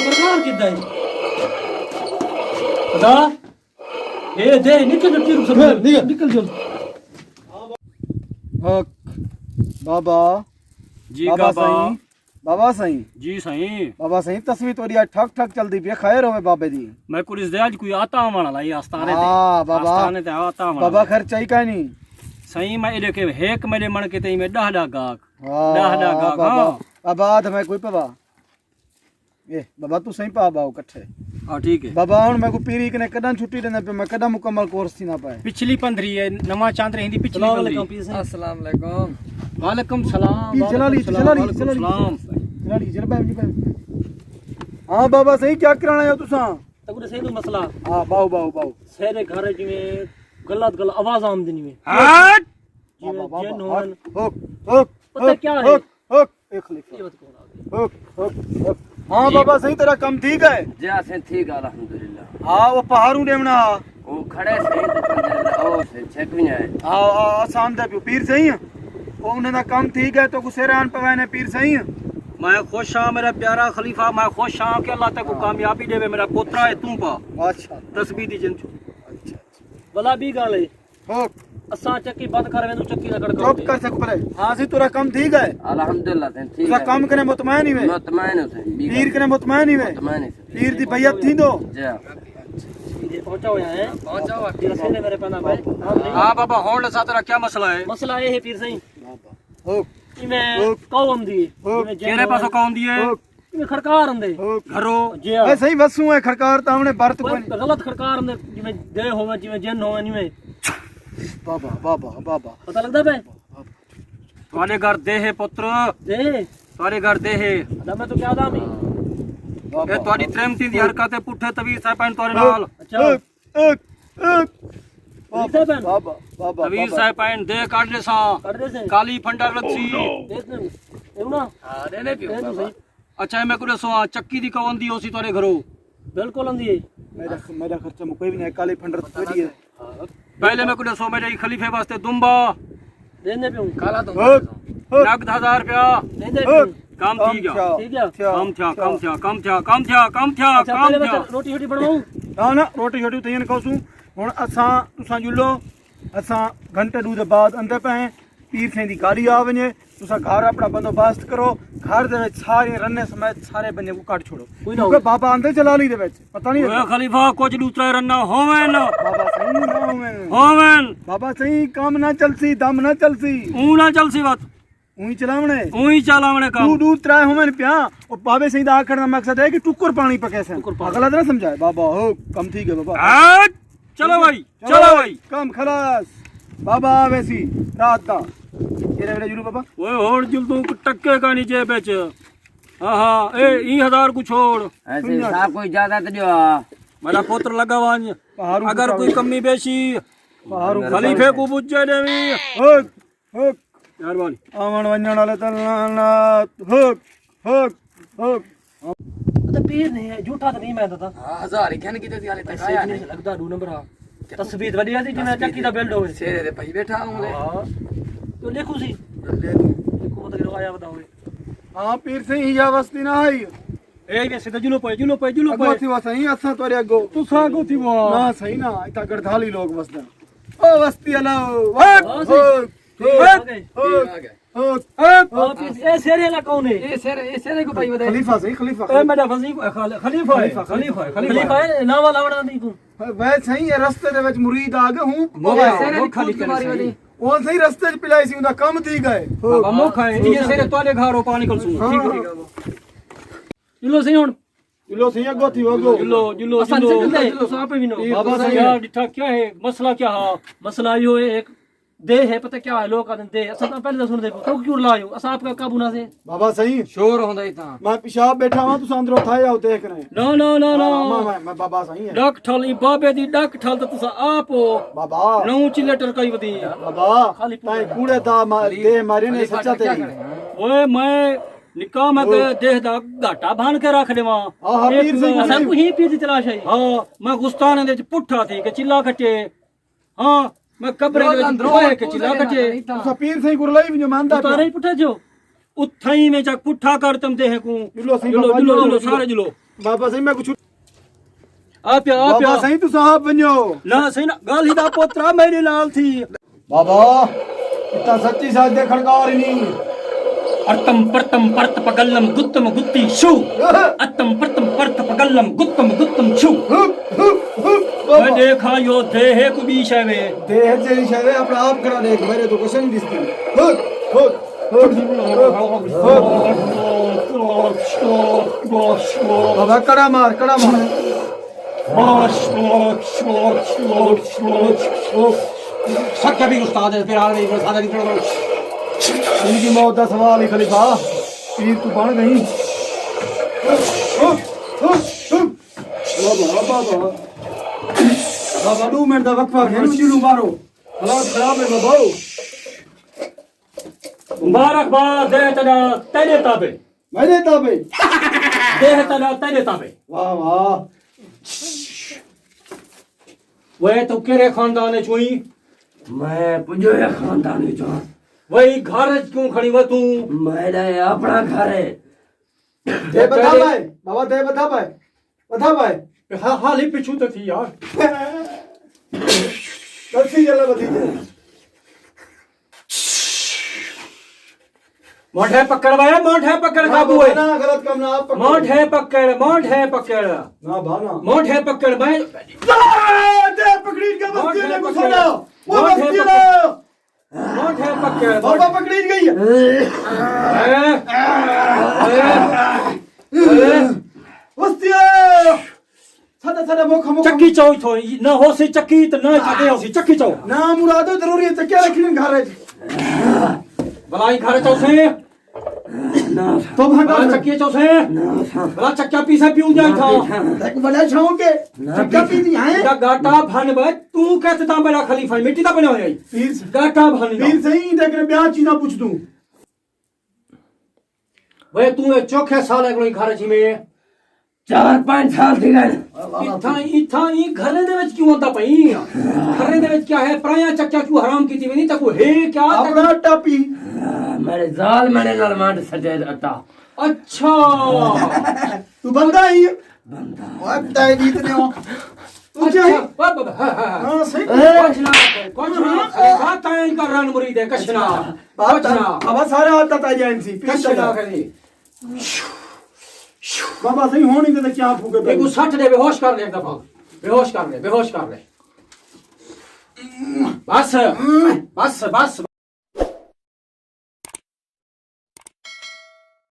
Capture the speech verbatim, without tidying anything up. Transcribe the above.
سرکار کیتا ہے؟ خدا، اے دے، نکل جو، پیر سب نکل۔ نکل جو۔ حق۔ بابا۔ جی بابا بابا۔ سائیں۔ بابا سائیں۔ جی سائیں۔ بابا سائیں، تسبیح تہاݙی اڄ ٹھک ٹھک چلدی پئی ہے، خیر ہووے بابے دی۔ میں کوں ݙسدے اڄ کوئی آتا آوݨ والا ہے آستانے تے۔ ہاں بابا۔ آستانے تے آتا آوݨ بابا والا۔ خیر چاہی کائنی۔ سائیں میں ایݙے کے ہک میݙے من کے تے میں ݙاہ ݙاہ گاہک۔ ہاں ݙاہ ݙاہ گاہک، بابا۔ ہاں۔ بابا آدھ میں کوئی پوا۔ اے بابا توں سائیں پا باؤ کٹھے۔ ہاں ٹھیک ہے۔ بابا ہݨ میں کوں پیری کنے کݙاں چھٹی ݙیندا پیا، میں کݙاں مکمل کورس تھیندا پیا ہے۔ پچھلی پندری ہے، نواں چاندر ہندی پچھلی السلام پندری۔ علیکم پیر سائیں۔ السلام علیکم۔ وعلیکم سلام، پیر وعلیکم جلالی، سلام، جلالی، وعلیکم جلالی۔ سلام۔ جلالی، جلبہ، جلبہ۔ ہاں بابا سائیں، کیا کرانا ہے تساں؟ تکو ݙسے توں مسئلہ۔ ہاں، باؤ، باؤ، باؤ۔ سیرے گھر جویں غلط غلط آوازاں آمدی نہیں۔ ہٹ! جویں بابا، جن بابا، ہون۔ ہک، ہک، پتہ ہک، کیا ہے؟ ہک، ہک، اے خلیفہ۔ اے وت کون آ گئی؟ ہک، ہک، ہک۔ ہاں جی۔ بابا سائیں، تیرا کم ٹھیک ہے؟ جی سائیں، ٹھیک ہے، الحمدللہ۔ ہاں، او پہاڑوں ݙیوݨا۔ او کھڑے سائیں، تے پنجے او سائیں، چھک وی آئے۔ ہاں، آ، آسان دا پیو پیر سائیں۔ او انہاں دا کم ٹھیک ہے، تیکوں سر آن پوائے نے پیر سائیں۔ میں خوش ہاں میرا پیارا خلیفہ، میں خوش ہاں کہ اللہ تیکوں ہاں۔ کامیابی ݙیوے میرا پوترا ہے توں پا۔ اچھا۔ تسبیح دی جن چھو۔ اچھا، اچھا۔ بلا ٻئی ڳالھ ہے۔ ہو۔ اساں چکی بند کر ویندوں، چکی دا کڑکا چپ کر سک پرے۔ ہاں سائیں، تیرا کم ٹھیک ہے؟ الحمدللہ سائیں، ٹھیک تیرا ہے۔ کم کنے مطمئن ہی وے؟ مطمئن ہو سائیں، ٻئی پیر ڳالھ۔ کنے مطمئن ہی وے؟ مطمئن ہی سائیں۔ پیر دی بیعت تھیندو؟ جی ہاں۔ یہ پہنچا ہویا ہے۔ پہنچا ہوا۔ یہ رسیدے میرے پہنا پہ۔ ہاں بابا، ہݨ ݙسا تیرا کیا مسئلہ ہے؟ مسئلہ یہ ہے پیر سائیں۔ ہو۔ ایویں ہو۔ قوم دی۔ ہو۔ ایویں جن کیڑھے پاسوں قوم دی ہے؟ ہو۔ ایویں کھڑکار آندے۔ ہو۔ گھرو۔ جی ہاں۔ اے سائیں وسوں ہے، کھڑکار تاں آوݨے برت کوئی کوئی نہیں۔ غلط کھڑکار آندے، جیویں دے ہوون، جیویں جن ہوون، ایویں۔ بابا، بابا، بابا۔ پتہ لڳدا پئے؟ تہاݙے گھر دے ہے پتر۔ دے۔ تہاݙے گھر دے ہے۔ ادا میں تو کیا دامی؟ بابا۔ اے تہاݙی تریمتی دی حرکت ہے، پٹھے تویز صاحب پائن تہاݙے نال۔ اچھا۔ ایک، ایک، ایک۔ بابا، بابا، بابا۔ تویز صاحب پائن دے کڈھ ݙیساں۔ کڈھ ݙیسیں۔ کالی پھنڈر لڳسی۔ ایک منٹ۔ ایونا؟ ہاں، دے دے پیو۔ دے دو صحیح۔ اچھا، اے میکوں ݙسو، آ چکی دی کوں آندی ہوسی تہاݙے گھروں؟ بالکل آندی ہے۔ میݙا، میݙا خرچہ مکئی وی نہ ہے، کالی پھنڈر توں ودی ہے۔ پہلے میکوں ݙسو، میݙے خلیفے واسطے دمبا۔ ݙیندے پیوں۔ کالا دمبا۔ ہک، ہک۔ نقد ہزار روپیہ۔ ݙیندے پیوں۔ کم تھی ڳیا۔ تھی ڳیا۔ کم تھیا، کم تھیا، کم تھیا، کم تھیا، کم تھیا، اچھا، کم پہلے میں تھیا۔ روٹی شوٹی بݨواؤں؟ نہ، نہ، روٹی شوٹی تئیں نہ کھاؤسوں۔ ہݨ اساں، تساں جلو، اساں گھنٹے ݙو دے بعد آندے پئے ہیں۔ پیر سائیں دی گاڑی آ ونڄے، تساں گھر اپݨا بندوبست کرو، گھر دے وچ سارے رنے سمیت سارے بندے کوں کڈھ چھوڑو۔ کوئی نہ کیونکہ ہووے۔ بابا آندے جلالی دے وچ، پتہ نہیں اوئے لڳدا۔ خلیفہ، کچھ ݙو ترے رنا ہوون۔ بابا سائیں نہ ہوون۔ ہوون۔ بابا سائیں کم نہ چلسی، دم نہ چلسی۔ اوں نہ چلسی وت۔ اوں ہی چلاوݨے۔ اوں ہی چلاوݨے کم۔ ݙو، ݙو ترے ہوون پیا۔ او بابے سائیں دا آکھݨ دا مقصد ہے کہ ٹکر پاݨی پکیسن۔ ٹکر پاݨی۔ غلط نہ سمجھائے بابا، ہو کم ٹھیک ہے بابا۔ ہٹ! چلو بھائی، چلو چلو بھائی۔ کم خلاص۔ بابا آوے سی رات دا۔ کیڑے ویلے جلو بابا؟ اوئے ہݨ جلدوں ٹکے کائنی جیب وچ۔ ہاں ہاں، اے ایں ہزار کوں چھوڑ۔ ایسے سنیا۔ صاحب کو اجازت ݙیو۔ میݙا پتر لڳا ونڄ۔ پہاڑوں اگر کو کوئی کمی بیشی، پہاڑوں کو خلیفے کوں پچھے ݙیویں۔ ہک، ہک۔ مہربانی۔ آوݨ ونڄݨ والے تے لعنت۔ ہک، ہک، ہک۔ تے پیر نہیں ہے، جھوٹا تے نہیں میں دادا۔ ہاں، ہزار ہی کھن کیتے سی، حالے تک پیسے آیا نہیں نہیں۔ لڳدا ݙو نمبر ہا۔ تثبیت وݙی آتی جیویں تثبیت چکی دا بل ݙوے۔ سیرے دے پئی ٻیٹھا ہوں۔ ہاں۔ تو لکھو سی۔ لکھو۔ لکھو مطلب آیا ودا ہوئے۔ ہاں، پیر سائیں، ایہا وستی نہ ہئی۔ اے وی سیدھا جلو پئے، جلو پئے، جلو اڳوں پئے۔ تھی وا سائیں، اساں تہاݙے اڳوں۔ تساں اڳوں تھی وا۔ نہ سائیں نہ، اتھاں گڑدھالی لوک وسدن۔ او وستی آلا، او، ہک۔ ہک۔ ہک۔ ہک۔ ہک۔ ہک۔ اے سیرے والا کون ہے؟ اے سیرے، اے سیرے کو بھائی ودے۔ خلیفہ سائیں، خلیفہ۔ اے میݙا وزیر، خل-، خلیفہ ہے، خلیفہ، خلیفہ ہے، خلیفہ ہے۔ خلیفہ ہے، ناوا لاوݨا نہیں کو۔ وے سائیں، اے رستے دے وچ مرید آ ڳئے ہوں۔ موقع، اے سیرے موقع کھلی کھلی کرے ساری سائیں۔ ودی۔ او سائیں رستے وچ پلائی سی، اوندا کم تھی ڳئے۔ بابا موقع ہے، اے سیرے تہاݙے گھر او پاݨی کلسوں۔ ہاں۔ ٹھیک ہے۔ جلو سائیں ہݨ۔ جلو سائیں اڳوں تھی، اڳوں۔ جلو، جلو، اساں جلو۔ نکلدے، تساں آپے ونو۔ بابا سائیں۔ کیا ݙٹھا، کیا ہے؟ مسئلہ کیا ہے؟ مسئلہ ایہو ہے، ہک دے ہے، پتہ کیا ہے؟ لوک آہدن دے۔ اساں تاں پہلے دا سݨدے پئے، تاں کیوں لایا؟ اساں آپ کا قابو نہ سے۔ بابا سائیں۔ شور ہوندا ہے تاں۔ میں پیشاب ٻیٹھا ہاں، تساں اندروں تھائے آؤ دیکھ رہے۔ نہ، نہ، نہ، نہ۔ ہاں، میں، میں، میں بابا سائیں ہے۔ ݙک ٹھل، ایں بابے دی ݙک ٹھل تاں تساں آپ ہو۔ بابا۔ نہ اچی لیٹر کئی ودی۔ بابا۔ خالی پوچھا۔ تائیں کوڑے دا ما-، دے ماری نے سچا تیری۔ اوئے میں نکاح میں او۔ ڳئے، دیہہ دا گھاٹا بھن کے رکھ ݙیواں۔ ہاں، ہاں، ایک پیر سائیں، اساں پیر۔ کو ہی پیر دی تلاش ہے۔ ہاں، میں غسطانے دے وچ پٹھا تھی کہ چلا کٹے۔ ہاں، میں قبرے دے وچ پٹھا کے چلا کٹے۔ تساں پیر سائیں کو رلائی ونڄو، ماندا اتارے پیا۔ ہی پٹھا جو۔ اتھائیں میں جا پٹھا کر تم دیہہ کو۔ جلو سائیں، جلو، بابا، جلو، جلو، جلو۔ سارے جلو۔ بابا سائیں، میں کچھ آ پیا، آ بابا پیا۔ سائیں، تساں آپ ونڄو۔ نہ سائیں، نہ، ڳالھ ہی دا پوترا میݙے نال تھی۔ بابا، اتنا سچی سچ دے کھڑکار ہی نہیں۔ ارتم پرتم پرت پگلم گتم گتی شو۔ اتم پرتم پرت پگلم گتم گتم شو۔ میں بابا۔ دیکھا یو دے ہے کو بی شے وے۔ دے ہے جیڑھی شے وے، اپنا آپ کھڑا دیکھ، میرے تو کچھ نہیں دستی۔ ہک، ہک، ہک، ہک، ہک۔ بابا، کڑا مار، کڑا مار۔ سچا بھی استاد ہے، پھر آ رہے ہیں، سادہ بھی۔ ان کی موت دا سوال ہی خلیفہ، پیر تو بن گئی۔ بابا، بابا۔ بابا، ݙو منٹ دا وقفہ گھن، جلو مارو۔ حالات خراب ہے بابا۔ مبارکباد دے تیݙا تیݙے تابع۔ میݙے تابع۔ دے تیݙا تیݙے تابع۔ واہ، واہ۔ وے توں کیڑھے خاندان اچ ہوئیں؟ میں پڄوئے خاندان اچ ہاں۔ وے گھر اچ کیوں کھڑی وے توں؟ میݙا اے اپݨا گھر ہے۔ دے ٻدھا پئے، بابا دے ٻدھا پئے۔ ٻدھا پئے۔ ہا-، حالی پچھوں تے تھی یار۔ غلطی جلا ٻدھی جے۔ مونڈھے پکڑ وے، مونڈھے پکڑ نہ قابو بابا، ہے۔ نہ، غلط کم نہ، آپ پکڑ۔ مونڈھے پکڑ، مونڈھے پکڑ۔ نہ بھانا۔ مونڈھے پکڑ، میں لا، دے پکڑی کے مونڈھے بستی نے پکڑ۔ گھسانا۔ وہ مونڈھے بستی پکڑ۔ نے۔ مونڈھے پکڑ۔ بابا پکڑی گئی ہے۔ اے، اے، اے۔ بستی نے۔ ساݙا، ساݙا موقع، موقع۔ چکی چاؤ اتھوں، نہ ہوسی چکی تے نہ اے ہوسی، چکی چاؤ۔ نہ مرادو، ضروری ہے چکیا رکھݨی گھر وچ۔ بلائی گھر چاؤ سے۔ نہ۔ تو بھاں بلا گھر۔ چکی چاؤ سے۔ نہ۔ بلا چکیا پیسے پیوں جائے تھا۔ دیکھ بڑا شوق ہے۔ نہ چکیا پیسے۔ پی دی ہے۔ دا گاٹا بھن بے، تو کہتے دا میرا خلیفہ ہے، مٹی دا بنیا ہویا ہے۔ پیر س-، گاٹا بھن دا۔ پیر سائیں، دیکھ بیا چیزاں پوچھ دوں۔ وے توں اے چوکھے سال اڳلوں گھر اچ میں۔ چار پنج سال تھی ڳئے۔ اتھاں، اتھاں ای گھریں دے وچ کیوں آندا پئی؟ گھریں دے وچ کیا ہے؟ پرائیاں چکیاں کیوں حرام کیتی ویندی؟ تاکوں ہے کیا؟ اپݨا آٹا پی۔ میݙے زال میݙے نال ونڈ سٹے آٹا۔ اچھا۔ توں بندہ ہی۔ بندہ۔ اوئے تیں جیت دیو۔ توں اچھا، چاہے۔ بابا، ہاں، ہاں، ہاں۔ ہاں، صحیح۔ کچھ نہ، کچھ نہ۔ ہاں۔ ہاں، تیں کا رن مرید ہے، کچھ نہ۔ بابا، کچھ نہ۔ بابا، سارا آتا تاں جائن سی۔ کچھ نہ کرے۔ بابا، صحیح ہونی تے کیا پھوکے پئے۔ ایکوں سٹ ݙے، بے ہوش کر لے ایک دفعہ۔ بے ہوش کر لے، بے ہوش کر لے۔ بس، بس، بس۔